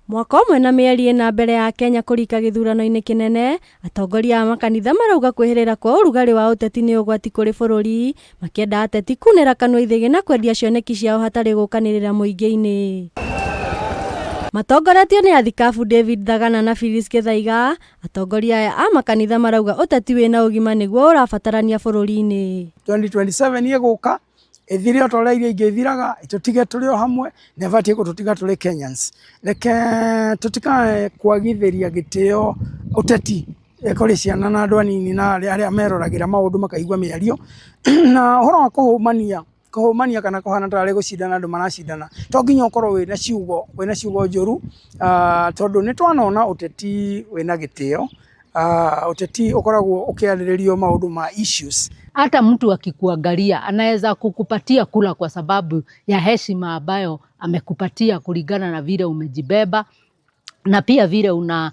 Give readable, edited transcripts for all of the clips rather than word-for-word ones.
Mwaka ũmwe na mĩeri ĩna mbere ya Kenya kũrika gĩthurano-inĩ kĩnene, atongoria a makanitha marauga kwĩhĩrĩra kwa ũrugarĩ wa ũteti nĩ ũgwati kũrĩ bũrũri, makĩenda ateti kunĩra kanua ithĩgĩ na kwendia cioneki ciao hatarĩ gũkanĩrĩra mũingĩ-inĩ. Matongoretio nĩ Athikabu David Thagana na Phyllis Gĩthaiga, atongoria aya a makanitha marauga ũteti wĩna ũgima nĩguo ũrabatarania bũrũri-inĩ. 2027 ĩgũka ĩthire o ta ũrĩa iria ingĩ ithiraga, ĩtũtige tũrĩ o hamwe na ĩbatiĩ gũtũtiga tũrĩ Kenyans. Reke tũtikae kwagithĩria gĩtĩo ũteti kũrĩ ciana na andũ anini na arĩa meroragĩra maũndũ makaigua mĩario. Na ũhoro wa kũhũmania, kũhũmania kana kũhana tarĩ gũcindana andũ maracindana, to nginya ũkorwo wĩna ciugo, wĩna ciugo njũru, tondũ nĩ twanona ũteti wĩna gĩtĩo. Ũteti ũkoragwo ũkĩarĩrĩrio maũndũ ma issues. Hata mtu akikuangalia anaweza kukupatia kura kwa sababu ya heshima ambayo amekupatia kulingana na vile umejibeba na pia vile una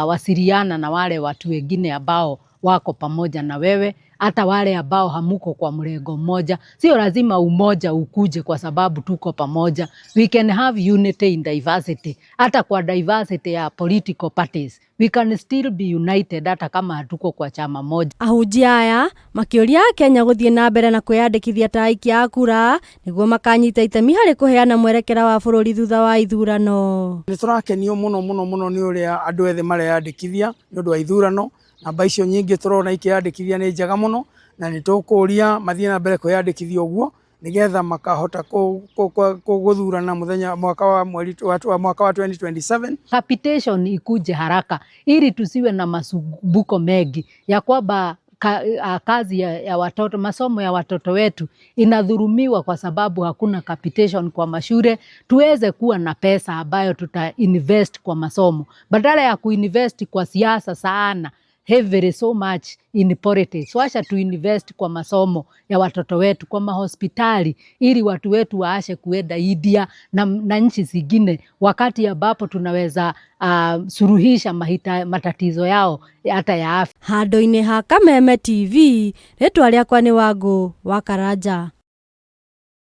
wasiliana na wale watu wengine ambao wako pamoja na wewe, hata wale ambao hamuko kwa mrengo mmoja. Sio lazima umoja ukuje kwa sababu tuko pamoja. We can have unity in diversity. Hata kwa diversity ya political parties we can still be united hata kama hatuko kwa chama moja. Ahunjia aya makĩũria Akenya gũthiĩ na mbere na kwĩyandĩkithia ta aikia a kura nĩguo makanyita itemi harĩ kũheana mwerekera wa bũrũri thutha wa ithurano. Nĩ tũrakenio mũno mũno mũno nĩ ũrĩa andũ ethĩ mareyandĩkithia nĩ ũndũ wa ithurano. Namba icio nyingĩ tũrona ikĩyandĩkithia nĩ njega mũno na nĩ tũkũria mathiĩ na mbere kwĩyandĩkithia ũguo nĩgetha makahota gũthurana mũthenya mwaka wa mweri wa mwaka wa 2027. Capitation ikuje haraka ili tusiwe na masumbuko mengi ya kwamba kazi ya watoto, masomo ya watoto wetu inadhurumiwa kwa sababu hakuna capitation kwa mashule. Tuweze kuwa na pesa ambayo tuta invest kwa masomo badala ya kuinvest kwa siasa sana heavily so much in politics. Wacha tu invest kwa masomo ya watoto wetu, kwa mahospitali, ili watu wetu waache kuenda India na nchi zingine, wakati ambapo tunaweza suluhisha matatizo yao hata ya afya. Handũ-inĩ ha Kameme TV, rĩtwa rĩakwa nĩ Wangũ wa Karanja.